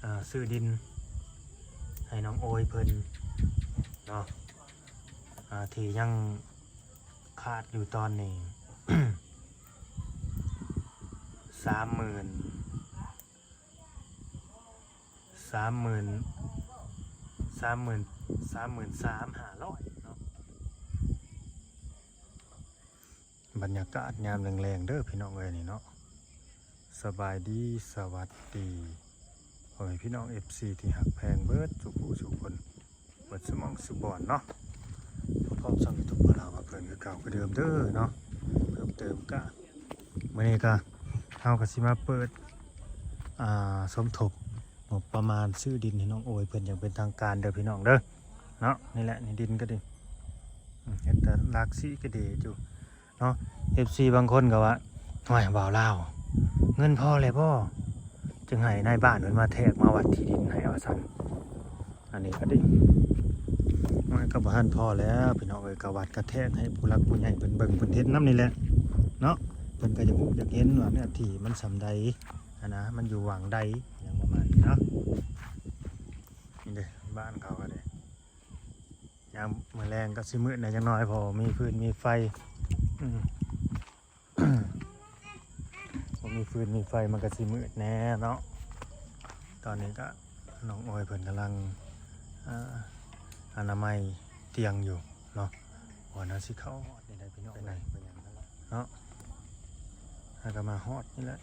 ອ່າ ຊື້ດິນໃຫ້ນ້ອງໂອຍເພິ່ນເນາະ ອ່າ ທີ່ຍັງຂາດຢູ່ຕອນນີ້ ສາມໝື່ນ ສາມໝື່ນ ສາມໝື່ນ ສາມໝື່ນສາມຫ້າຮ້ອຍເນາະ. ບັນຍາກາດຍາມແລງໆເດີພີ່ນ້ອງເອີຍນີ້ເນາະ. ສະບາຍດີ ສະຫວັດດີ ພໍ່ແມ່ພີ່ນ້ອງເອັຟຊີທີ່ຮັກແພງເບິດສູ່ຜູ້ສູ່ຄົນ ເບິດສູ່ໝ່ອງສູ່ບ່ອນເນາະ. ພົບກັບຊ່ອງຢູທູບ ບ່າວລາວພາເພີນຄືເກົ່າຄືເດີມເດີເນາະ. ເພີ່ມເຕີມກະ ມື້ນີ້ກະ ເຮົາກະຊິມາເປີດ ອ່າ ສົມທົບງົບປະມານຊື້ດິນໃຫ້ນ້ອງໂອຍເພິ່ນຢ່າງເປັນທາງການເດີພີ່ນ້ອງເດີເນາະ. ນີ້ແຫຼະ ນີ້ດິນກະດີ ອືມ ເຮັດແຕ່ລາກສີກະດີຢູ່ເນາະ. ເອັຟຊີບາງຄົນກະວ່າ ຫ້ວຍ ບ່າວລາວ ເງິນພໍແລ້ວບໍ່ ຈຶ່ງໃຫ້ນາຍບ້ານເພິ່ນມາແທກມາວັດທີ່ດິນໃຫ້ວ່າຊັ້ນ. ອັນນີ້ກະດີ ມັນກະບໍ່ທັນພໍແລ້ວພີ່ນ້ອງເອີຍ ກະວັດກະແທກໃຫ້ຜູ້ຫຼັກຜູ້ໃຫຍ່ເພິ່ນເບິ່ງເພິ່ນເຮັດນຳນີ້ແຫຼະເນາະ. ເພິ່ນກະຢາກຮູ້ຢາກເຫັນວ່າເນື້ອທີ່ມັນສ່ຳໃດຫັ້ນນະ ມັນຢູ່ຫວ່າງໃດ ຫຍັງປະມານນີ້ເນາະ. ນີ້ເດ້ ບ້ານເຂົາກະເດ້ ຍາມມື້ແລງກະຊິມືດແດ່ຈັກໜ້ອຍ ເພາະວ່າມີຟືນມີໄຟ ອືມ ບໍ່ມີຟືນມີໄຟມັນກະຊິມືດແດ່ເນາະ. ຕອນນີ້ກະນ້ອງໂອຍເພິ່ນກຳລັງ ອາ ອະນາໄມຕຽງຢູ່ເນາະ ວ່າໜ້າຊິເຂົ້າຮອດນີ້ໄດ໋ພີ່ນ້ອງເອີຍເນາະ. ເຮົາກະມາຮອດນີ້ແຫຼະ.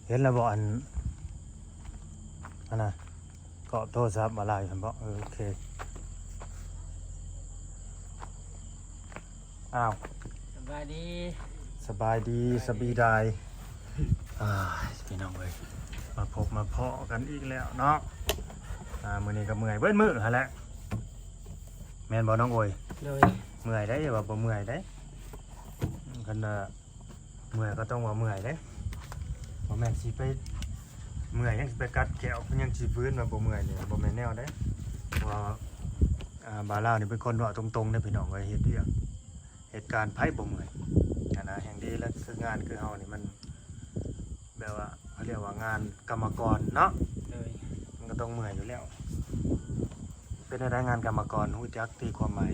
ເຫັນແລ້ວບໍ່ ອັນ ອັນນະ ກອບໂທລະສັບມາລາຍຫັ້ນບໍ່? ເອີ ໂອເຄ. ອ້າວ ສະບາຍດີ ສະບາຍດີ ສະບາຍດີ ສະບາຍດີ ອ້າຍ ພີ່ນ້ອງເອີຍ ມາພົບມາພໍ້ກັນອີກແລ້ວເນາະ. ອ່າ ມື້ນີ້ກະເມື່ອຍເບິດມື້ຫັ້ນແຫຼະ ແມ່ນບໍ່ນ້ອງໂອຍ? ໂດຍ ເມື່ອຍໄດ໋ ຢ່າວ່າບໍ່ເມື່ອຍໄດ໋ ຄັນວ່າເມື່ອຍກະຕ້ອງວ່າເມື່ອຍເດ້ ບໍ່ແມ່ນຊິໄປເມື່ອຍ ຍັງຊິໄປກັດແຂ້ວ ຍັງຊິຟື້ນວ່າບໍ່ເມື່ອຍນີ້ ບໍ່ແມ່ນແນວໃດ. ເພາະວ່າ ອ່າ ບ່າວລາວນີ້ເປັນຄົນເວົ້າຕົງໆເດ້ພີ່ນ້ອງເອີຍ ເຮັດວຽກ ເຮັດການໃຜບໍ່ເມື່ອຍຫັ້ນນະ. ແຮ່ງດີແລ້ວ ຄືງານຄືເຮົານີ້ມັນແບບວ່າ ເຂົາຮຽກວ່າງານກຳມະກອນເນາະ. ໂດຍ ມັນກະຕ້ອງເມື່ອຍຢູ່ແລ້ວ. ເປັນແນວໃດງານກຳມະກອນ ຮູ້ຈັກຕິຄວາມໝາຍ?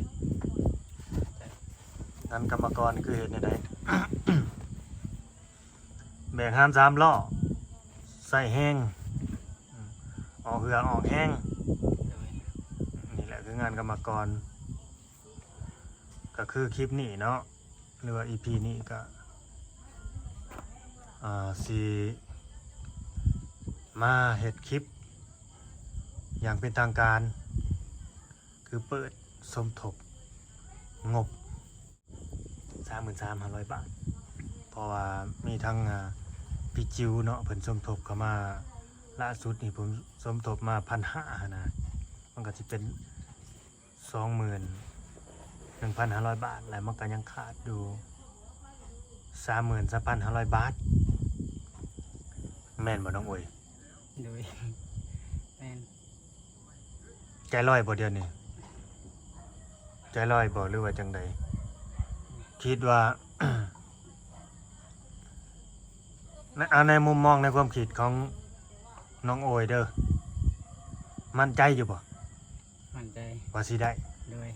ງານກຳມະກອນຄືເຮັດແນວໃດ? ແບກຫາມສາມລໍ້ ໃຊ້ແຮງ ອອກເຫື່ອອອກແຮງ. ໂດຍ ນີ້ແຫຼະຄືງານກຳມະກອນ. ກະຄືຄລິບນີ້ເນາະ ຫຼືວ່າອີພີນີ້ກະ ອ່າ ຊິມາເຮັດຄລິບຢ່າງເປັນທາງການ ຄືເປີດສົມທົບງົບສາມໝື່ນສາມຫ້າຮ້ອຍບາດ ເພາະວ່າມີທັງ ອ່າ ພີ່ຈິວເນາະ ເພິ່ນສົມທົບເຂົ້າມາ ລ່າສຸດນີ້ເພິ່ນສົມທົບມາພັນຫ້າຫັ້ນນະ ມັນກະຊິເປັນ ສອງໝື່ນໜຶ່ງພັນຫ້າຮ້ອຍບາດ ແລະມັນກະຍັງຂາດຢູ່ສາມໝື່ນສາມພັນຫ້າຮ້ອຍບາດ ແມ່ນບໍ່ນ້ອງໂອຍ? ໂດຍ ແມ່ນ. ໃຈລອຍບໍ່ດຽວນີ້? ໃຈລອຍບໍ່ ຫຼືວ່າຈັ່ງໃດ? ຄິດວ່າ ໃນ ເອົາໃນມຸມມອງໃນຄວາມຄິດຂອງນ້ອງໂອຍເດີ ໝັ້ນໃຈຢູ່ບໍ່? ໝັ້ນໃຈ ວ່າຊິໄດ້? ໂດຍ.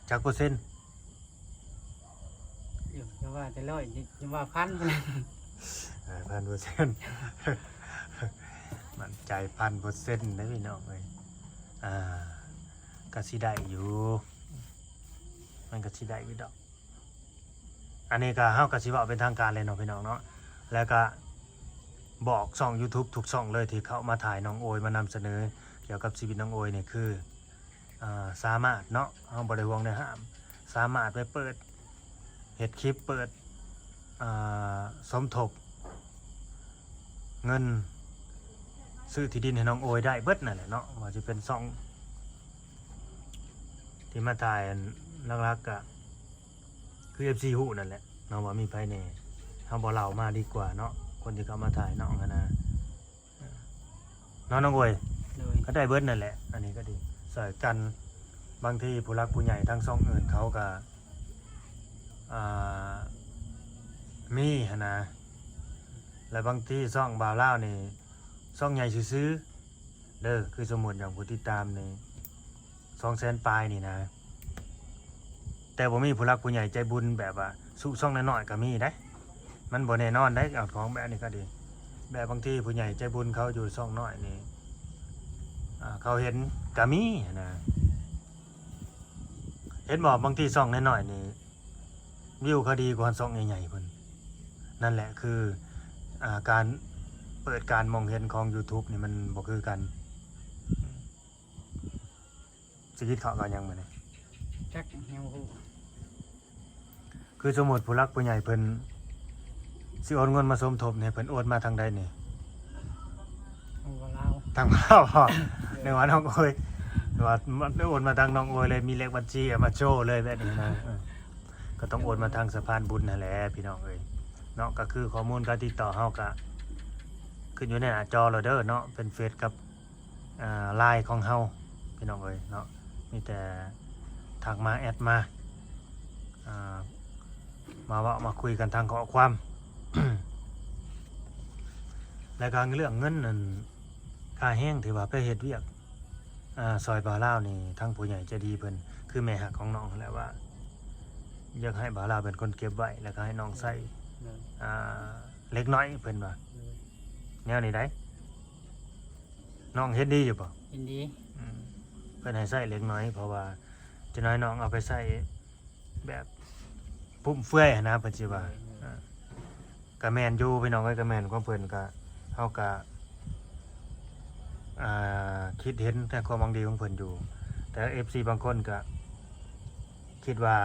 ຈັກເປີເຊັນ? ຢູ່ ຢ່າວ່າແຕ່ຮ້ອຍ ຢ່າວ່າພັນ ເອີ ພັນເປີເຊັນ ໝັ້ນໃຈພັນເປີເຊັນເດ້ພີ່ນ້ອງເອີຍ. ອ່າ ກະຊິໄດ້ຢູ່ ມັນກະຊິໄດ້ຢູ່ດອກ. ອັນນີ້ກະ ເຮົາກະຊິເວົ້າເປັນທາງການເລີຍເນາະພີ່ນ້ອງເນາະ ແລ້ວກະບອກຊ່ອງຢູທູບທຸກຊ່ອງເລີຍ ທີ່ເຂົ້າມາຖ່າຍນ້ອງໂອຍ ມານຳສະເໜີກ່ຽວກັບຊີວິດນ້ອງໂອຍນີ້ ຄື ອ່າ ສາມາດເນາະ ເຮົາບໍ່ໄດ້ຫ່ວງໄດ້ຫ້າມ ສາມາດໄປເປີດ ເຮັດຄລິບເປີດ ອ່າ ສົມທົບເງິນຊື້ທີ່ດິນໃຫ້ນ້ອງໂອຍໄດ້ເບິດນັ້ນແຫຼະເນາະ ວ່າຊິເປັນຊ່ອງທີ່ມາຖ່າຍ ອັນຫຼັກໆກະຄືເອັຟຊີຮູ້ນັ້ນແຫຼະເນາະ ວ່າມີໃຜແດ່ ເຮົາບໍ່ເລົ່າມາດີກວ່າເນາະ ຄົນທີ່ເຂົ້າມາຖ່າຍນ້ອງຫັ້ນນະ. ເນາະນ້ອງໂອຍ? ໂດຍ. ກະໄດ້ເບິດນັ້ນແຫຼະ ອັນນີ້ກະດີ ຊ່ອຍກັນ. ບາງທີຜູ້ຫຼັກຜູ້ໃຫຍ່ທາງຊ່ອງອື່ນເຂົາກໍ ອ່າ ມີຫັ້ນນະ ແລະ ບາງທີຊ່ອງບ່າວລາວນີ້ ຊ່ອງໃຫຍ່ຊື່ໆເດີ ຄືສົມມຸດຢ່າງຜູ້ຕິດຕາມນີ້ ສອງແສນປາຍນີ້ນະ ແຕ່ບໍ່ມີຜູ້ຫຼັກຜູ້ໃຫຍ່ໃຈບຸນແບບວ່າສູ້ຊ່ອງນ້ອຍໆກໍມີເດ້. ມັນບໍ່ແນ່ນອນເດ້ ເອົາຂອງແບບນີ້ກໍດີ ແບບບາງທີຜູ້ໃຫຍ່ໃຈບຸນເຂົາຢູ່ຊ່ອງນ້ອຍນີ້ ອ່າ ເຂົາເຫັນກໍມີຫັ້ນນະ. ເຫັນບໍ່ ບາງທີຊ່ອງນ້ອຍໆນີ້ ວິວເຂົາດີກວ່າຊ່ອງໃຫຍ່ໆພຸ້ນ. ນັ້ນແຫຼະຄື ອ່າ ການເປີດການມອງເຫັນຂອງ YouTube ນີ້ມັນບໍ່ຄືກັນ. ຊິກິນເຂົ້າກັບຫຍັງມື້ນີ້? ຈັກ ຍັງບໍ່ຮູ້. ຄືສົມມຸດຜູ້ຫຼັກຜູ້ໃຫຍ່ເພິ່ນຊິໂອນເງິນມາສົມທົບນີ້ ເພິ່ນໂອນມາທາງໃດນີ້? ທາງບ່າວລາວ. ທາງບ່າວລາວບໍ? ເອີ ນຶກວ່ານ້ອງໂອຍ ວ່າໂອນມາທາງນ້ອງໂອຍເລີຍ ມີເລກບັນຊີ ເອົາມາໂຊເລີຍແບບນີ້ນະ. ເອີ ກໍຕ້ອງໂອນມາທາງສະພານບຸນຫັ້ນແຫຼະພີ່ນ້ອງເອີຍເນາະ. ກໍຄືຂໍ້ມູນການຕິດຕໍ່ເຮົາກໍຂຶ້ນຢູ່ໃນໜ້າຈໍແລ້ວເດີເນາະ ເປັນເຟສກັບ ອ່າ ລາຍຂອງເຮົາພີ່ນ້ອງເອີຍເນາະ. ມີແຕ່ທັກມາ ແອັດມາ ອ່າ ມາເວົ້າມາຄຸຍກັນທາງຂໍ້ຄວາມ. ແລ້ວກໍເລື່ອງເງິນນັ້ນ ຄ່າແຮງທີ່ວ່າໄປເຮັດວຽກ ອ່າ ຊ່ອຍບ່າວລາວນີ້ ທາງຜູ້ໃຫຍ່ໃຈດີເພິ່ນ ຄືແມ່ຮັກຂອງນ້ອງຫັ້ນແຫຼະ ວ່າຢາກໃຫ້ບ່າວລາວເປັນຄົນເກັບໄວ້ ແລ້ວກໍໃຫ້ນ້ອງໃຊ້ ໂດຍ ອ່າ ເລັກນ້ອຍ ເພິ່ນວ່າ ໂດຍ ແນວນີ້ໃດ໋. ນ້ອງເຫັນດີຢູ່ບໍ່? ເຫັນດີ. ອືມ ເພິ່ນໃຫ້ໃຊ້ເລັກນ້ອຍ ເພາະວ່າຈະໜ້ອຍນ້ອງເອົາໄປໃຊ້ແບບຟຸມເຟືອຍຫັ້ນນະ ເພິ່ນຊິວ່າ. ໂດຍ ໂດຍ ອ່າ ກະແມ່ນຢູ່ພີ່ນ້ອງເອີຍ ກະແມ່ນຂອງເພິ່ນ ກະ ເຮົາກະ ອ່າ ຄິດເຫັນໃນຄວາມຫວັງດີຂອງເພິ່ນຢູ່ ແຕ່ເອັຟຊີບາງຄົນກະຄິດວ່າ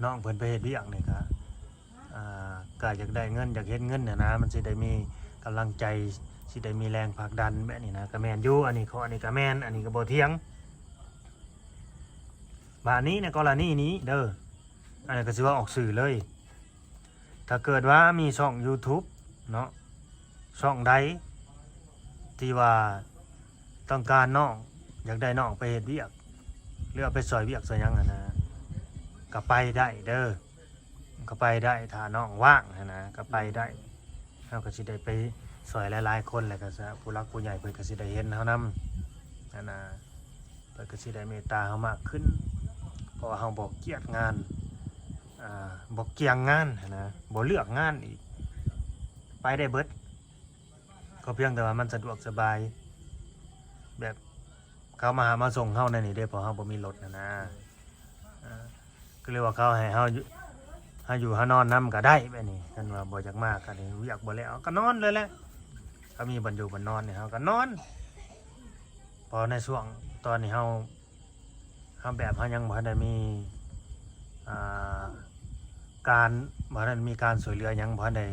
ນ້ອງເພິ່ນໄປເຮັດວຽກນີ້ກະ ອ່າ ກະຢາກໄດ້ເງິນ ຢາກເຮັດເງິນຫັ້ນນະ ມັນຊິໄດ້ມີກຳລັງໃຈ ຊິໄດ້ມີແຮງຜັກດັນແບບນີ້ນະ. ກະແມ່ນຢູ່ ອັນນີ້ ຂໍ້ນີ້ກະແມ່ນ ອັນນີ້ກະບໍ່ຖຽງ. ບາດນີ້ໃນກໍລະນີນີ້ເດີ ອັນນີ້ກໍຊິເວົ້າອອກຊື່ເລີຍ ຖ້າເກີດວ່າມີຊ່ອງຢູທູບເນາະ ຊ່ອງໃດທີ່ວ່າຕ້ອງການນ້ອງ ຢາກໄດ້ນ້ອງໄປເຮັດວຽກ ຫຼືເອົາໄປຊ່ອຍວຽກຊ່ອຍຫຍັງຫັ້ນນະ ກໍໄປໄດ້ເດີ ກໍໄປໄດ້ ຖ້ານ້ອງວ່າງຫັ້ນນະ ກໍໄປໄດ້. ເຮົາກໍຊິໄດ້ໄປຊ່ອຍຫຼາຍໆຄົນ ແລ້ວກໍ ຜູ້ຫຼັກຜູ້ໃຫຍ່ເພິ່ນກໍຊິໄດ້ເຫັນເຮົານຳຫັ້ນນະ. ເພິ່ນກໍຊິໄດ້ເມດຕາເຮົາມາກຂຶ້ນ ເພາະວ່າເຮົາບໍ່ກຽດງານ ອ່າ ບໍ່ກ່ຽງງານຫັ້ນນະ ບໍ່ເລືອກງານອີກ ໄປໄດ້ເບິດ ກໍພຽງແຕ່ວ່າມັນສະດວກສະບາຍ ແບບເຂົາມາຫາມາສົ່ງເຮົາແນວນີ້ເດ້ ເພາະເຮົາບໍ່ມີລົດຫັ້ນນະ. ອ່າ ກໍເລີຍວ່າເຂົາໃຫ້ເຮົາຢູ່ ເຮົາຢູ່ເຮົານອນນຳກໍໄດ້ແບບນີ້. ຄັນວ່າບໍ່ຢາກມາກໍໄດ້ ວຽກບໍ່ແລ້ວກໍນອນເລີຍແຫຼະ. ເຮົາມີບ່ອນຢູ່ບ່ອນນອນນີ້ ເຮົາກໍນອນ. ເພາະໃນຊ່ວງຕອນນີ້ເຮົາ ເຮົາແບບເຮົາຍັງບໍ່ທັນໄດ້ມີ ອ່າ ການ ບໍ່ທັນມີການຊ່ວຍເຫຼືອຫຍັງ ບໍ່ທັນໄດ້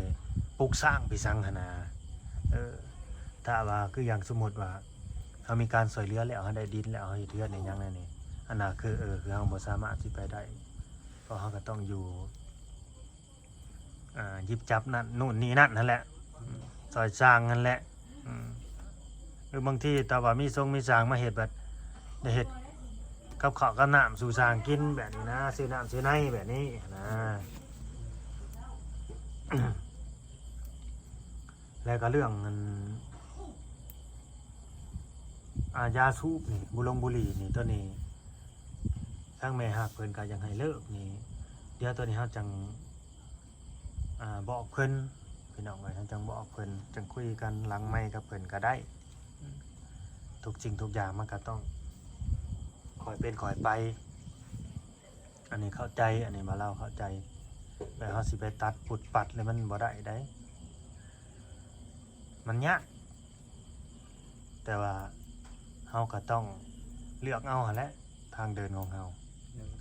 ປຸກສ້າງປີສັງຫັ້ນນະ. ເອີ ຖ້າວ່າຄືຢ່າງສົມມຸດວ່າ ເຮົາມີການຊ່ວຍເຫຼືອແລ້ວ ເຮົາໄດ້ດິນແລ້ວ ເຮົາເຮັດເຮືອນໄດ້ຫຍັງແລ້ວນີ້ ອັນນັ້ນຄື ເອີ ຄືເຮົາບໍ່ສາມາດຊິໄປໄດ້ ເພາະເຮົາກໍຕ້ອງຢູ່ ອ່າ ຢິບຈັບນັ້ນ ໂນ່ນນີ້ນັ້ນຫັ້ນແຫຼະ ຊ່ອຍຊ່າງຫັ້ນແຫຼະ. ອືມ ຫຼືບາງທີຖ້າວ່າມີຊົງມີຊ່າງມາເຮັດ ບັດໄດ້ເຮັດກັບເຂົ້າກັບນ້ຳສູ່ຊ່າງກິນແບບນີ້ນະ ຊື້ນ້ຳຊື້ໃນແບບນີ້ນະ. ແລ້ວກໍເລື່ອງອັນ ອ່າ ຢາສູບນີ້ ບຸຫຼົງບຸຫຼີ່ນີ້ ໂຕນີ້ ທາງແມ່ຮັກເພິ່ນກໍຢາກໃຫ້ເລີກນີ້ ດຽວໂຕນີ້ເຮົາຈັ່ງ ອ່າ ບອກເພິ່ນ ພີ່ນ້ອງເອີຍ ເຮົາຈັ່ງບອກເພິ່ນ ຈັ່ງຄຸຍກັນຫຼັງໄມກັບເພິ່ນກໍໄດ້. ທຸກສິ່ງທຸກຢ່າງມັນກໍຕ້ອງຄ່ອຍເປັນຄ່ອຍໄປ. ອັນນີ້ເຂົ້າໃຈ ອັນນີ້ບ່າວລາວເຂົ້າໃຈ ແຕ່ເຮົາຊິໄປຕັດປຸດປັດແລ້ວມັນບໍ່ໄດ້ໃດ໋ ມັນຍາກ. ແຕ່ວ່າເຮົາກໍຕ້ອງເລືອກເອົາຫັ້ນແຫຼະ ທາງເດີນຂອງເຮົາ. ໂດຍ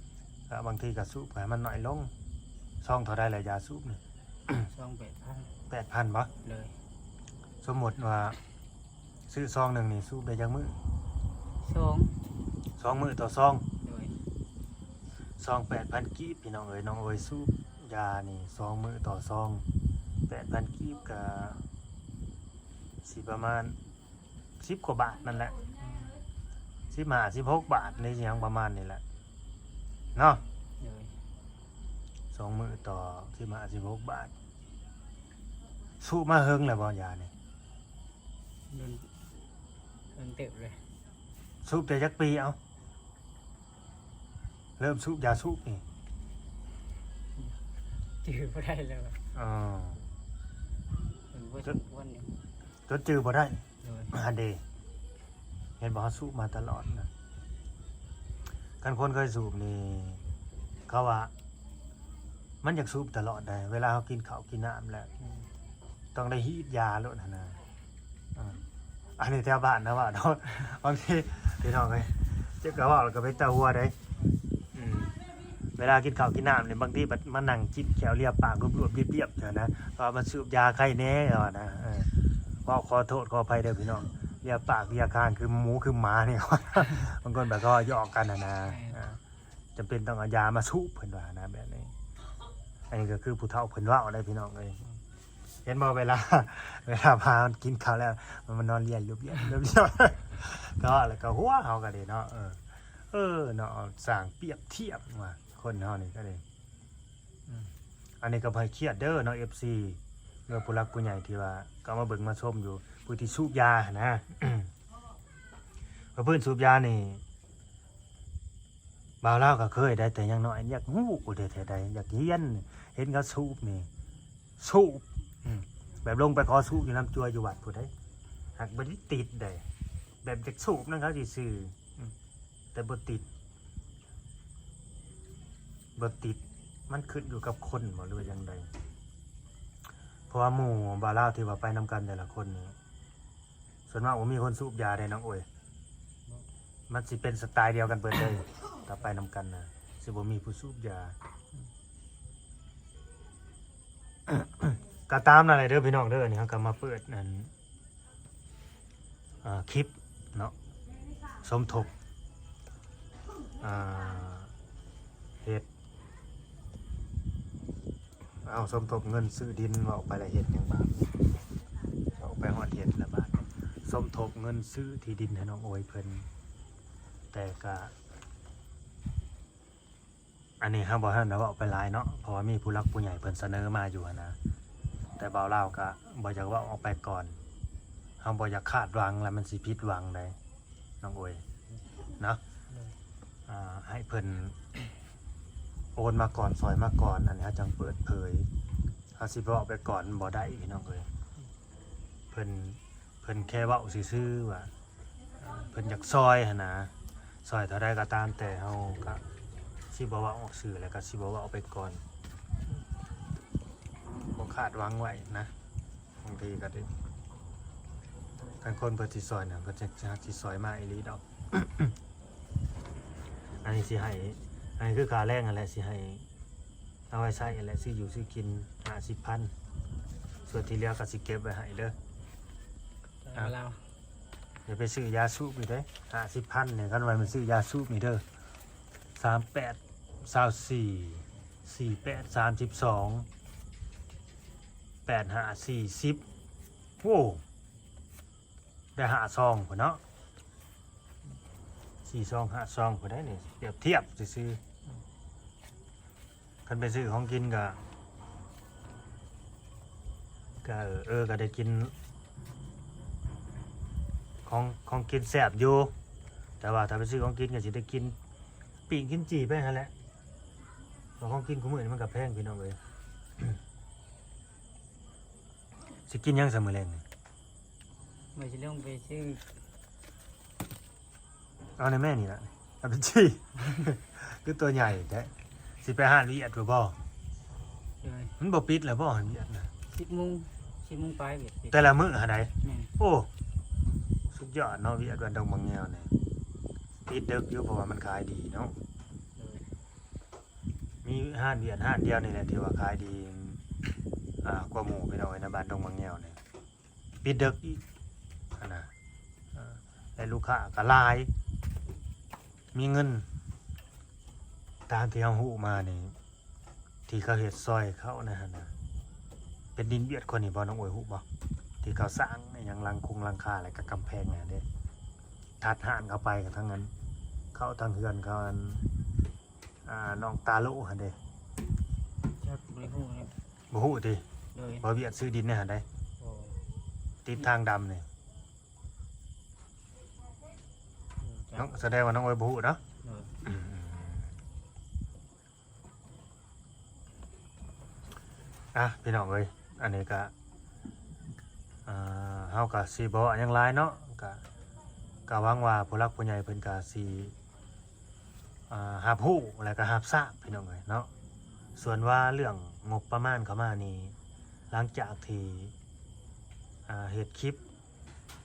ແລະບາງທີກໍສູບໃຫ້ມັນໜ້ອຍລົງ. ຊອງເທົ່າໃດລະຢາສູບນີ້? ຊອງແປດພັນ. ແປດພັນບໍ່? ໂດຍ. ສົມມຸດວ່າຊື້ຊອງໜຶ່ງນີ້ສູບໄດ້ຈັກມື້? ສອງ ສອງມື້ຕໍ່ຊອງ. ໂດຍ. ຊອງແປດພັນກີບ ພີ່ນ້ອງເອີຍ ນ້ອງໂອຍສູບຢານີ້ສອງມື້ຕໍ່ຊອງ ແປດພັນກີບ ກະຊິປະມານ ສິບກວ່າບາດນັ້ນແຫຼະ. ອືມ ສິບຫ້າ ສິບຫົກບາດນີ້ ຫຍັງປະມານນີ້ແຫຼະເນາະ. ໂດຍ ສອງມື້ຕໍ່ສິບຫ້າ ສິບຫົກບາດ. ສູບມາເຫິງແລ້ວບໍ່ ຢານີ້? ດົນ ດົນເຕີບເລີຍ. ສູບແຕ່ຈັກປີ? ເອົ້າ ເລີ່ມສູບຢາສູບນີ້ ຈື່ບໍ່ໄດ້ແລ້ວ. ອໍ ມັນບໍ່ສົມຄວນຢູ່ ຈົນຈື່ບໍ່ໄດ້. ໂດຍ ຫັ້ນເດ ເຫັນບໍ່ ເຮົາສູບມາຕະຫຼອດນະ. ຄັນຄົນເຄີຍສູບນີ້ ເຂົາວ່າມັນຢາກສູບຕະຫຼອດໃດ໋ ເວລາເຮົາກິນເຂົ້າກິນນ້ຳແລ້ວ ອືມ ຕ້ອງໄດ້ຮີດຢາໂລດຫັ້ນນະ. ອາ ອັນນີ້ແຖວບ້ານນະວ່າເນາະ ບາງທີພີ່ນ້ອງເອີຍ ເຈັບກະເວົ້າແລ້ວກໍເປັນຕາຫົວເດ້. ອືມ ເວລາກິນເຂົ້າກິນນ້ຳນີ້ ບາງທີບັດມານັ່ງຈິກແຂ້ວລຽບປາກລວບໆລຽບໆ ເທື່ອນະ ເພາະວ່າມັນສູບຢາໄຄແນ່ວ່ານະ. ເອີ ເວົ້າຂໍໂທດຂໍອະໄພເດີພີ່ນ້ອງ ລຽບປາກລຽບຄາງຄືໝູຄືໝານີ້ ບາງຄົນແບບເຂົາຫຍອກກັນຫັ້ນນະ. ເອີ ອາ ຈຳເປັນຕ້ອງເອົາຢາມາສູບ ເພິ່ນວ່ານະ ແບບນີ້. ອັນນີ້ກໍຄືຜູ້ເຖົ້າເພິ່ນເວົ້າໄດ໋ພີ່ນ້ອງເອີຍ. ເຫັນບໍ່ ເວລາ ເວລາພາມັນກິນເຂົ້າແລ້ວ ມັນມານອນລຽນລຽບໆ ລຽບໆ ກໍ ແລ້ວກໍຫົວເຮົາກໍເດ້ເນາະ. ເອີ ເອີເນາະ ສ້າງປຽບທຽບວ່າຄົນເຮົານີ້ກໍເດ້. ອືມ ອັນນີ້ກໍບໍ່ໃຫ້ຄຽດເດີເນາະ ເອັຟຊີ ຫຼືຜູ້ຫຼັກຜູ້ໃຫຍ່ທີ່ວ່າກໍມາເບິ່ງມາຊົມຢູ່ ຜູ້ທີ່ສູບຢາຫັ້ນນະ. ເພາະເພິ່ນສູບຢານີ້ ບ່າວລາວກໍເຄີຍໄດ້ ແຕ່ຍັງນ້ອຍ ຢາກຮູ້ແທ້ໆໃດ໋ ຢາກຮຽນ ເຫັນເຂົາສູບນີ້ ສູບ ອືມ ແບບລົງໄປຂໍສູບຢູ່ນ້ຳຈົວຢູ່ວັດພຸ້ນໃດ໋ ຫາກບໍ່ໄດ້ຕິດໃດ໋ ແບບຢາກສູບນຳເຂົາຊື່ໆ ອືມ ແຕ່ບໍ່ຕິດ ບໍ່ຕິດ ມັນຂຶ້ນຢູ່ກັບຄົນບໍ່ ຫຼືວ່າຈັ່ງໃດ? ເພາະວ່າໝູ່ບ່າວລາວທີ່ວ່າໄປນຳກັນແຕ່ລະຄົນນີ້ ສ່ວນມາກບໍ່ມີຄົນສູບຢາເດ້ນ້ອງໂອຍ. ມັນຊິເປັນສະໄຕດຽວກັນເບິດເລີຍ ຖ້າໄປນຳກັນນະ ຊິບໍ່ມີຜູ້ສູບຢາ. ກໍຕາມນັ້ນແຫຼະເດີພີ່ນ້ອງເດີ ອັນນີ້ເຮົາກໍມາເປີດອັນ ອ່າ ຄລິບເນາະ ສົມທົບ ອ່າ ເຮັດ ເອົາ ສົມທົບເງິນຊື້ດິນ ເວົ້າໄປແລ້ວເຮັດຫຍັງບາດ ເວົ້າໄປຮອດເຮັດແລ້ວບາດ ສົມທົບເງິນຊື້ທີ່ດິນໃຫ້ນ້ອງໂອຍເພິ່ນ ແຕ່ກະ ອັນນີ້ເຮົາບໍ່ທັນໄດ້ເວົ້າໄປຫຼາຍເນາະ ເພາະວ່າມີຜູ້ຫຼັກຜູ້ໃຫຍ່ເພິ່ນສະເໜີມາຢູ່ຫັ້ນນະ ແຕ່ບ່າວລາວກະບໍ່ຢາກເວົ້າອອກໄປກ່ອນ ເຮົາບໍ່ຢາກຄາດຫວັງ ແລ້ວມັນຊິຜິດຫວັງໃດ໋ນ້ອງໂອຍເນາະ. ໂດຍ ອ່າ ໃຫ້ເພິ່ນໂອນມາກ່ອນ ຊ່ອຍມາກ່ອນ ອັນນີ້ເຮົາຈັ່ງເປີດເຜີຍ ເຮົາຊິເວົ້າໄປກ່ອນມັນບໍ່ໄດ້ພີ່ນ້ອງເອີຍ. ເພິ່ນ ເພິ່ນແຄ່ເວົ້າຊື່ໆວ່າ ເພິ່ນຢາກຊ່ອຍຫັ້ນນະ ຊ່ອຍເທົ່າໃດກໍຕາມແຕ່ ເຮົາກະຊິບໍ່ເວົ້າອອກຊື່ ແລ້ວກະຊິບໍ່ເວົ້າໄປກ່ອນ ບໍ່ຄາດຫວັງໄວ້ນະ. ບາງທີກໍໄດ້ ຄັນຄົນເພິ່ນຊິຊ່ອຍນະ ເພິ່ນຊິ ຊິຊ່ອຍມາອີ່ຫຼີດອກ. ອັນນີ້ຊິໃຫ້ ອັນນີ້ຄືຄ່າແຮງຫັ້ນແຫຼະ ຊິໃຫ້ ເອົາໄວ້ໃຊ້ຫັ້ນແຫຼະ ຊື້ຢູ່ຊື້ກິນຫ້າສິບພັນ ສ່ວນທີ່ເຫຼືອກໍຊິເກັບໄວ້ໃຫ້ເດີ. ອ່ະ ລາວ ຢ່າໄປຊື້ຢາສູບອີກເດ້ ຫ້າສິບພັນນີ້ ຄັນວ່າມັນຊື້ຢາສູບນີ້ເດີ ສາມແປດ ຊາວສີ່ ສີ່ແປດ ສາມສິບສອງ ແປດຫ້າ ສີ່ສິບ ໂອ້ ໄດ້ຫ້າຊອງພຸ້ນເນາະ ສີ່ຊອງ ຫ້າຊອງພຸ້ນໃດ໋ນີ້ ປຽບທຽບຊື່ໆ. ຄັນໄປຊື້ຂອງກິນກະ ກະ ເອີ ກະໄດ້ກິນຂອງ ຂອງກິນແຊບຢູ່ ແຕ່ວ່າຖ້າໄປຊື້ຂອງກິນກະຊິໄດ້ກິນປີ້ງກິນຈີ່ໄປຫັ້ນແຫຼະ ເພາະຂອງກິນຄູ່ມື້ນີ້ມັນກະແພງພີ່ນ້ອງເອີຍ. ຊິກິນຫຍັງຊະມື້ແລງນີ້? ວ່າຊິລົງໄປຊື້ ເອົາໃນແມ່ນີ້ລະ ເອົາໄປຈີ່ ຄືຕົວໃຫຍ່ແທ້. ຊິໄປຮ້ານວຽດພຸ້ນບໍ່? ໂດຍ ມັນບໍ່ປິດແລ້ວບໍ່ຮ້ານວຽດນະ? ສິບໂມງ ສິບໂມງປາຍວຽດປິດ ແຕ່ລະມື້ຫັ້ນໃດ? ແມ່ນ ໂອ້ ສຸດຍອດເນາະ ວຽດບ້ານດົງບັກແງວນີ້ ປິດເດິກຢູ່ ເພາະວ່າມັນຂາຍດີເນາະ. ໂດຍ ມີຮ້ານວຽດຮ້ານດຽວນີ້ແຫຼະທີ່ວ່າຂາຍດີ ອ່າ ກວ່າໝູ່ພີ່ນ້ອງເອີຍ ໃນບ້ານດົງບັກແງວນີ້ ປິດເດິກອີກຫັ້ນນະ ເອີ ແລະລູກຄ້າກໍຫຼາຍ ມີເງິນ ຕາມທີ່ເຮົາຮູ້ມານີ້ ທີ່ເຂົາເຮັດຊອຍເຂົາໃນຫັ້ນນະ ເປັນດິນວຽດຄົນນີ້ບໍ່ ນ້ອງໂອຍຮູ້ບໍ່? ທີ່ເຂົາສ້າງອີ່ຫຍັງຫຼັງຄົງຫຼັງຄາ ແລະກະກຳແພງນັ້ນເດ້ ທັດຮ້ານເຂົ້າໄປ ທາງນັ້ນ ເຂົ້າທາງເຮືອນເຂົາ ອັນ ອ່າ ນ້ອງຕາໂລຫັ້ນເດ້. ຈັກ ບໍ່ໄດ້ຮູ້ເລີຍ. ບໍ່ຮູ້ຕິ? ໂດຍ. ບ່າວວຽດຊື້ດິນໃນຫັ້ນໃດ໋. ໂອ້ ຕິດທາງດຳນີ້. ໂດຍ. ນ້ອງ ສະແດງວ່ານ້ອງໂອຍບໍ່ຮູ້ເນາະ. ໂດຍ. ອືມ. ອ່ະ ພີ່ນ້ອງເອີຍ ອັນນີ້ກະ ອ່າ ເຮົາກະຊິບໍ່ຫຍັງຫຼາຍເນາະ ກະ ກະຫວັງວ່າຜູ້ຫຼັກຜູ້ໃຫຍ່ເພິ່ນກະຊິ ອ່າ ຮັບຮູ້ ແລະກະຮັບຊາບ ພີ່ນ້ອງເອີຍເນາະ. ສ່ວນວ່າເລື່ອງງົບປະມານເຂົ້າມານີ້ ຫຼັງຈາກທີ່ ອ່າ ເຮັດຄລິບ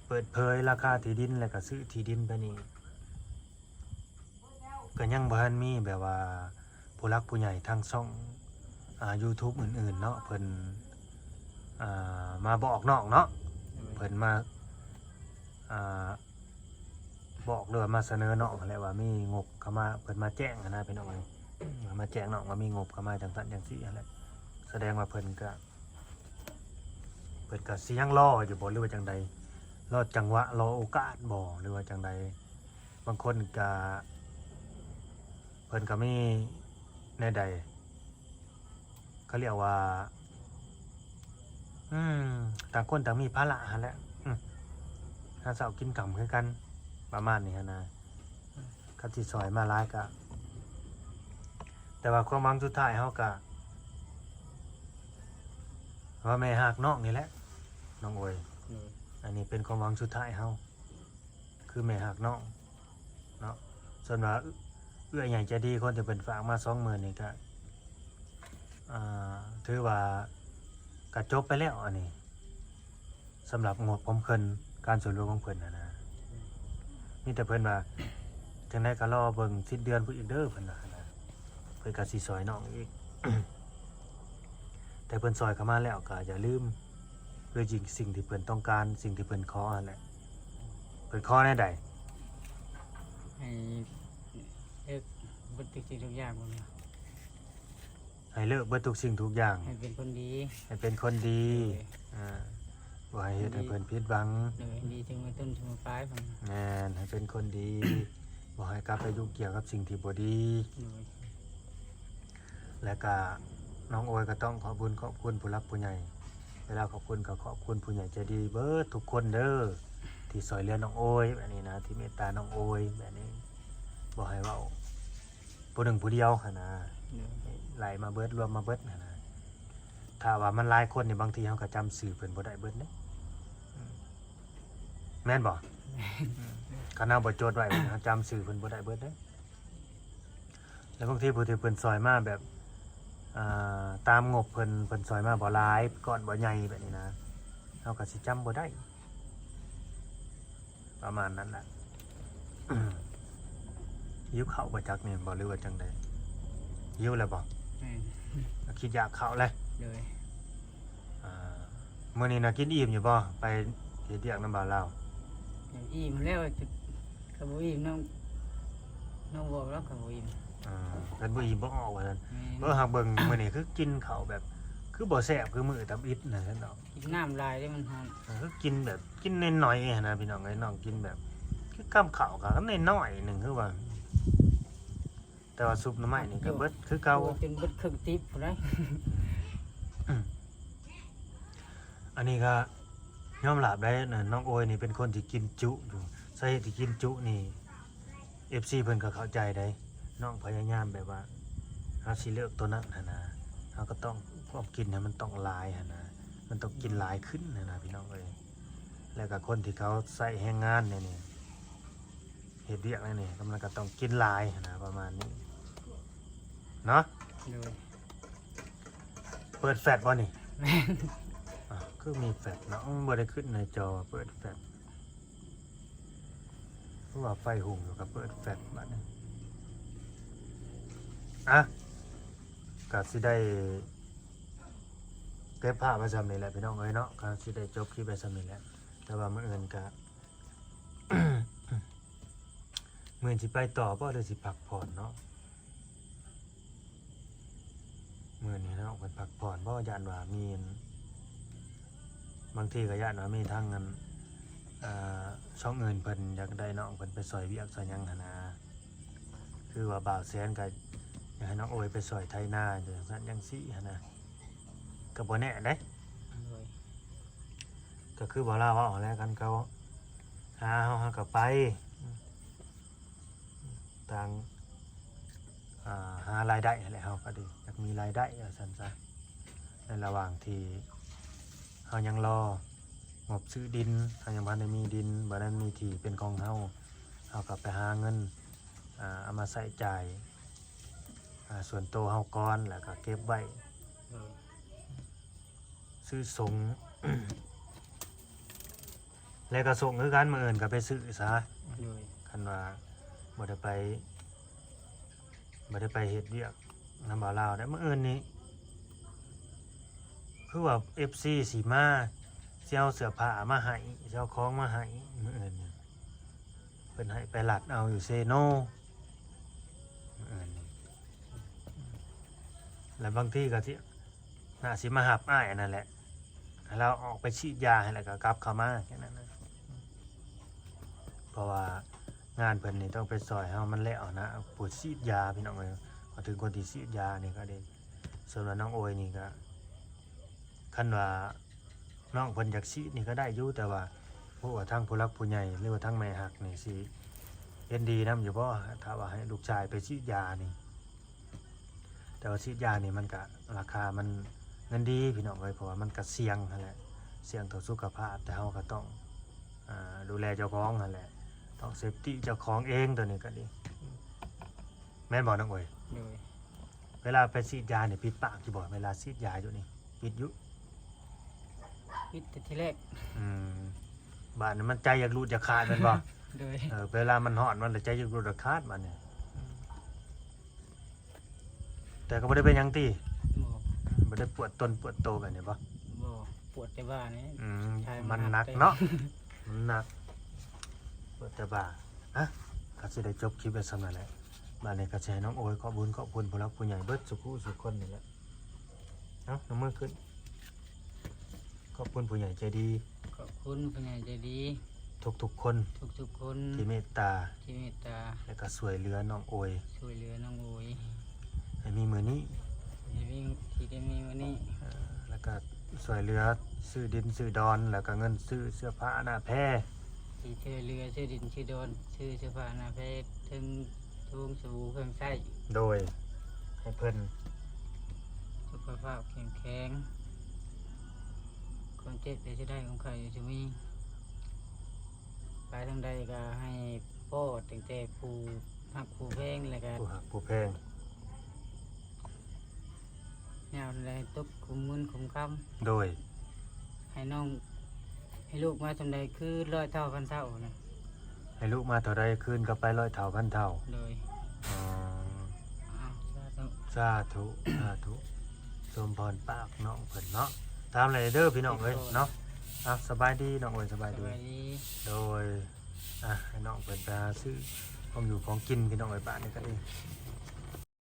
ເປີດເຜີຍລາຄາທີ່ດິນ ແລະກະຊື້ທີ່ດິນໄປນີ້ ກໍຍັງບໍ່ທັນມີແບບວ່າຜູ້ຫຼັກຜູ້ໃຫຍ່ທາງຊ່ອງ ອ່າ ຢູທູບອື່ນໆເນາະ ເພິ່ນ ອ່າ ມາບອກນ້ອງເນາະ. ໂດຍ. ເພິ່ນມາ ອ່າ ບອກ ຫຼືວ່າມາສະເໜີນ້ອງຫັ້ນແຫຼະ ວ່າມີງົບເຂົ້າມາ ເພິ່ນມາແຈ້ງຫັ້ນນະ ພີ່ນ້ອງເອີຍ ມາແຈ້ງນ້ອງວ່າມີງົບເຂົ້າມາຈັ່ງຊັ້ນຈັ່ງຊີ້ຫັ້ນແຫຼະ. ສະແດງວ່າເພິ່ນກະ ເພິ່ນກະຊິຍັງລໍຢູ່ບໍ່ ຫຼືວ່າຈັ່ງໃດ? ລໍຈັງຫວະ ລໍໂອກາດບໍ່ ຫຼືວ່າຈັ່ງໃດ? ບາງຄົນກະ ເພິ່ນກະມີແນວໃດ ເຂົາລຽກວ່າ ອືມ ຕ່າງຄົນຕ່າງມີພາລະຫັ້ນແຫຼະ. ອືມ ຫາເຊົ້າກິນຄ່ຳຄືກັນ ປະມານນີ້ຫັ້ນນະ. ຄັນຊິຊ່ອຍມາຫຼາຍກະ ແຕ່ວ່າຄວາມຫວັງສຸດທ້າຍເຮົາກະ ວ່າແມ່ຮັກນ້ອງນີ້ແຫຼະ ນ້ອງໂອຍ. ໂດຍ. ອັນນີ້ເປັນຄວາມຫວັງສຸດທ້າຍເຮົາ ຄືແມ່ຮັກນ້ອງເນາະ. ສ່ວນວ່າເອື້ອຍໃຫຍ່ໃຈດີ ຄົນທີ່ເພິ່ນຝາກມາສອງໝື່ນນີ້ກະ ອ່າ ຖືວ່າກະຈົບໄປແລ້ວ ອັນນີ້ ສຳລັບງົບຂອງເພິ່ນ ການຊ່ວຍເຫຼືອຂອງເພິ່ນຫັ້ນນະ. ມີແຕ່ເພິ່ນວ່າ ຈັ່ງໃດກໍລໍເບິ່ງສິ້ນເດືອນພຸ້ນອີກເດີ ເພິ່ນວ່າຫັ້ນນະ. ເພິ່ນກໍຊິຊ່ອຍນ້ອງອີກ ແຕ່ເພິ່ນຊ່ອຍເຂົ້າມາແລ້ວກໍຢ່າລືມ ຄືສິ່ງ ສິ່ງທີ່ເພິ່ນຕ້ອງການ ສິ່ງທີ່ເພິ່ນຂໍຫັ້ນແຫຼະ. ເພິ່ນຂໍແນວໃດ? ໃຫ້ເລີກເບິດທຸກສິ່ງທຸກຢ່າງ ໃຫ້ເລີກເບິດທຸກສິ່ງທຸກຢ່າງ ໃຫ້ເປັນຄົນດີ ໃຫ້ເປັນຄົນດີ. ໂດຍ. ອ່າ ບໍ່ໃຫ້ເຮັດໃຫ້ເພິ່ນຜິດຫວັງ. ໂດຍ. ດີເຖິງມື້ຕົ້ນເຖິງມື້ປາຍ. ແມ່ນ ໃຫ້ເປັນຄົນດີ ບໍ່ໃຫ້ກັບໄປຫຍຸ້ງກ່ຽວກັບສິ່ງທີ່ບໍ່ດີ. ໂດຍ. ແລະກະນ້ອງໂອຍກໍຕ້ອງຂອບບຸນຂອບຄຸນຜູ້ຫຼັກຜູ້ໃຫຍ່ ເວລາຂອບຄຸນກໍຂອບຄຸນຜູ້ໃຫຍ່ໃຈດີເບິດທຸກຄົນເດີ ທີ່ຊ່ວຍເຫຼືອນ້ອງໂອຍແບບນີ້ນະ ທີ່ເມດຕານ້ອງໂອຍແບບນີ້. ບໍ່ໃຫ້ເວົ້າຜູ້ໜຶ່ງຜູ້ດຽວຫັ້ນນະ. ໂດຍ. ໄລ່ມາເບິດ ລວມມາເບິດຫັ້ນນະ. ຖ້າວ່າມັນຫຼາຍຄົນນີ້ ບາງທີເຮົາກໍຈຳຊື່ເພິ່ນບໍ່ໄດ້ເບິດເດ້. ອືມ ແມ່ນບໍ່? ແມ່ນ. ອືມ ຄັນເຮົາບໍ່ຈົດໄວ້ ເຮົາຈຳຊື່ເພິ່ນບໍ່ໄດ້ເບິດເດ້. ແລ້ວບາງທີຜູ້ທີ່ເພິ່ນຊ່ອຍມາແບບ ອ່າ ຕາມງົບເພິ່ນ ເພິ່ນຊ່ອຍມາບໍ່ຫຼາຍ ກ້ອນບໍ່ໃຫຍ່ແບບນີ້ນະ ເຮົາກໍຊິຈຳບໍ່ໄດ້ ປະມານນັ້ນແຫຼະ. ຫິວເຂົ້າບໍ່ຈັກນີ້ບໍ່ ຫຼືວ່າຈັ່ງໃດ? ຫິວແລ້ວບໍ່? ແມ່ນ. ຄິດຢາກເຂົ້າແລ້ວ. ໂດຍ. ອ່າ ມື້ນີ້ນະກິນອີ່ມຢູ່ບໍ່? ໄປເຮັດວຽກນຳບ່າວລາວ. ອີ່ມແລ້ວ ຄັນບໍ່ອີ່ມນ້ອງ ນ້ອງບອກແລ້ວ ຄັນບໍ່ອີ່ມ. ອ່າ ຄັນບໍ່ອີ່ມບໍ່ອອກວ່າຊັ້ນ. ແມ່ນ. ເບິ່ງ ຫາກເບິ່ງມື້ນີ້ຄືກິນເຂົ້າແບບ ຄືບໍ່ແຊບຄືມື້ທຳອິດນະຊັ້ນດອກ. ກິນນ້ຳຫຼາຍເດ້ ມັນຮ້ອນ. ເອີ ຄືກິນແບບ ກິນໜ້ອຍໆຫັ້ນນະ ພີ່ນ້ອງເອີຍ. ນ້ອງກິນແບບ ຄືກຳເຂົ້າກໍໜ້ອຍໆໜຶ່ງ ຄືວ່າ ແຕ່ວ່າຊຸບໜໍ່ໄມ້ນີ້ກໍເບິດຄືເກົ່າ ກິນຈົນເບິດເຄິ່ງຕິບພຸ້ນໃດ. ອັນນີ້ກໍຍອມຮັບໄດ້ນະ ນ້ອງໂອຍນີ້ເປັນຄົນທີ່ກິນຈຸຢູ່. ສາເຫດທີ່ກິນຈຸນີ້ ເອັຟຊີ ເພິ່ນກໍເຂົ້າໃຈໄດ໋. ນ້ອງພະຍາຍາມແບບວ່າ ເຮົາຊິເລີກໂຕນັ້ນຫັ້ນນະ ເຮົາກໍຕ້ອງ ຄວາມກິນໃຫ້ມັນຕ້ອງຫຼາຍຫັ້ນນະ ມັນຕ້ອງກິນຫຼາຍຂຶ້ນຫັ້ນນະ ພີ່ນ້ອງເອີຍ. ແລ້ວກໍຄົນທີ່ເຂົາໃຊ້ແຮງງານແນວນີ້ ເຮັດວຽກແນວນີ້ ກໍມັນກໍຕ້ອງກິນຫຼາຍຫັ້ນນະ ປະມານນີ້ເນາະ. ໂດຍ. ເປີດແຟດບໍ່ນີ້? ແມ່ນ. ອ້າວ ຄືມີແຟດເນາະ ມັນບໍ່ໄດ້ຂຶ້ນໃນຈໍວ່າເປີດແຟດ. ຄືວ່າໄຟຮຸ່ງຢູ່ ກໍເປີດແຟດບາດນີ້. ອ່ະ ກໍຊິໄດ້ເກັບພາບໄວ້ຊ່ຳນີ້ແຫຼະ ພີ່ນ້ອງເອີຍເນາະ. ກໍຊິໄດ້ຈົບຄລິບໄວ້ຊ່ຳນີ້ແຫຼະ ແຕ່ວ່າມື້ອື່ນກໍ ມື້ອື່ນຊິໄປຕໍ່ບໍ່ ຫຼືຊິພັກຜ່ອນເນາະ? ມື້ນີ້ເນາະ ເພິ່ນພັກຜ່ອນບໍ່? ຢ້ານວ່າມີ ບາງທີກໍຢ້ານວ່າມີທາງອັນ ອ່າ ຊ່ອງອື່ນເພິ່ນຢາກໄດ້ນ້ອງເພິ່ນໄປຊ່ອຍວຽກຊ່ອຍຫຍັງຫັ້ນນະ ຄືວ່າບ່າວແສນກໍຢາກໃຫ້ນ້ອງໂອຍໄປຊ່ອຍໄຖນາ ຈັ່ງຊັ້ນຈັ່ງຊີ້ຫັ້ນນະ ກໍບໍ່ແນ່ເດ້. ໂດຍ ກໍຄືບ່າວລາວເວົ້າຫັ້ນແຫຼະ ຄັນເຂົາຫາເຮົາ ເຮົາກໍໄປ ຕ່າງ ອ່າ ຫາລາຍໄດ້ຫັ້ນແຫຼະ ເຮົາກໍດີ ຢາກມີລາຍໄດ້ວ່າຊັ້ນຊະ ໃນລະຫວ່າງທີ່ເຮົາຍັງລໍງົບຊື້ດິນ ເຮົາຍັງບໍ່ທັນໄດ້ມີດິນ ບໍ່ທັນມີທີ່ເປັນຂອງເຮົາ ເຮົາກໍໄປຫາເງິນ ອ່າ ເອົາມາໃຊ້ຈ່າຍ ອ່າ ສ່ວນໂຕເຮົາກ່ອນ ແລ້ວກໍເກັບໄວ້ ໂດຍ ຊື້ສົ່ງ ແລ້ວກໍສົ່ງຄືກັນ ມື້ອື່ນກໍໄປຊື້ຊະ ໂດຍ ຄັນວ່າບໍ່ໄດ້ໄປ ບໍ່ໄດ້ໄປເຮັດວຽກນຳບ່າວລາວໄດ້ ມື້ອື່ນນີ້ ຄືວ່າເອັຟຊີຊິມາ ຊິເອົາເສື້ອຜ້າມາໃຫ້ ຊິເອົາຂອງມາໃຫ້ ມື້ອື່ນນີ້ ເພິ່ນໃຫ້ໄປລັດເອົາຢູ່ເຊໂນ ມື້ອື່ນນີ້ ແລ້ວບາງທີກໍຊິ ໜ້າຊິມາຮັບອ້າຍອັນນັ້ນແຫຼະ ໃຫ້ລາວອອກໄປສີດຢາໃຫ້ ແລ້ວກໍກັບເຂົ້າມາແຄ່ນັ້ນນະ ເພາະວ່າງານເພິ່ນນີ້ຕ້ອງໄປຊ່ອຍເຮົາມັນແລ້ວນະ ຜູ້ສີດຢາພີ່ນ້ອງເອີຍ ເພາະເຖິງຄົນທີ່ສີດຢານີ້ກໍດີ ສ່ວນວ່ານ້ອງໂອຍນີ້ກໍ ຄັນວ່ານ້ອງເພິ່ນຢາກສີດນີ້ກໍໄດ້ຢູ່ ແຕ່ວ່າບໍ່ຮູ້ວ່າທາງຜູ້ຫຼັກຜູ້ໃຫຍ່ ຫຼືວ່າທາງແມ່ຮັກນີ້ຊິເຫັນດີນຳຢູ່ບໍ່ ຖ້າວ່າໃຫ້ລູກຊາຍໄປສີດຢານີ້ ແຕ່ວ່າສີດຢານີ້ມັນກະ ລາຄາມັນເງິນດີພີ່ນ້ອງເອີຍ ເພາະວ່າມັນກະສ່ຽງຫັ້ນແຫຼະ ສ່ຽງຕໍ່ສຸຂະພາບ ແຕ່ເຮົາກໍຕ້ອງ ອ່າ ດູແລເຈົ້າຂອງຫັ້ນແຫຼະ ຕ້ອງເຊຟຕີ້ເຈົ້າຂອງເອງ ໂຕນີ້ກໍດີ ແມ່ນບໍ່ນ້ອງໂອຍ? ໂດຍ ເວລາໄປສີດຢານີ້ປິດປາກຢູ່ບໍ່? ເວລາສີດຢາຢູ່ນີ້ປິດຢູ່? ປິດແຕ່ທີແລກ ອືມ ບາດນີ້ມັນໃຈຢາກຫຼຸດຢາກຂາດແມ່ນບໍ່? ໂດຍ ເອີ ເວລາມັນຮ້ອນມັນລະໃຈຢາກຫຼຸດຢາກຂາດບາດນີ້ ອືມ ແຕ່ກໍບໍ່ໄດ້ເປັນຫຍັງຕິ? ບໍ່ ບໍ່ໄດ້ປວດຕົນປວດໂຕແບບນີ້ບໍ່? ບໍ່ ປວດແຕ່ບ່ານີ້ ອືມ ມັນໜັກເນາະ ມັນໜັກ ປວດແຕ່ບ່າ ອະ ກໍຊິໄດ້ຈົບຄລິບໄວ້ສ່ຳນັ້ນແຫຼະ ບາດນີ້ກໍຊິໃຫ້ນ້ອງໂອຍຂອບບຸນຂອບຄຸນຜູ້ຫຼັກຜູ້ໃຫຍ່ເບິດສູ່ຜູ້ສູ່ຄົນນີ້ແຫຼະ ເອົາ ຍົກມືຂຶ້ນ ຂອບຄຸນຜູ້ໃຫຍ່ໃຈດີ ຂອບຄຸນຜູ້ໃຫຍ່ໃຈດີ ທຸກໆຄົນ ທຸກໆຄົນ ທີ່ເມດຕາ ທີ່ເມດຕາ ແລະກໍຊ່ວຍເຫຼືອນ້ອງໂອຍ ຊ່ວຍເຫຼືອນ້ອງໂອຍ ໃຫ້ມີມື້ນີ້ ໃຫ້ມີ ທີ່ໄດ້ມີມື້ນີ້ ເອີ ແລ້ວກໍຊ່ວຍເຫຼືອຊື້ດິນຊື້ດອນ ແລ້ວກໍເງິນຊື້ເສື້ອຜ້າໜ້າແພ ທີ່ຊ່ວຍເຫຼືອຊື້ດິນຊື້ດອນ ຊື້ເສື້ອຜ້າໜ້າແພ ເຖິງ ທຸງສະບູເຄື່ອງໃຊ້ ໂດຍ ໃຫ້ເພິ່ນສຸຂະພາບເຂັ້ມແຂງ ຄວາມເຈັບຢ່າຊິໄດ້ ຄວາມໄຂ້ຢ່າຊິມີ ໄປທາງໃດກໍໃຫ້ພໍ້ຕັ້ງແຕ່ຜູ້ຮັກຜູ້ແພງ ແລ້ວກໍ ຜູ້ຮັກຜູ້ແພງ ຍາມໃດຕົກຂຸມເງິນຂຸມຄຳ ໂດຍ ໃຫ້ນ້ອງ ໃຫ້ລູກມາສ່ຳໃດຄືນຮ້ອຍເທົ່າພັນເທົ່ານະ ໃຫ້ລູກມາເທົ່າໃດຄືນກັບໄປຮ້ອຍເທົ່າພັນເທົ່າ ໂດຍ ອໍ ອ້າວ ສາທຸ ສາທຸ ສາທຸ ສົມພອນປາກນ້ອງເພິ່ນເນາະ ຕາມແລ້ວເດີພີ່ນ້ອງເອີຍເນາະ ອ່ະ ສະບາຍດີນ້ອງເອີຍ ສະບາຍດີ ສະບາຍດີ ໂດຍ ອ່ະ ໃຫ້ນ້ອງເພິ່ນໄປຫາຊື້ຂອງຢູ່ຂອງກິນພີ່ນ້ອງເອີຍ ບາດນີ້ກໍເອງ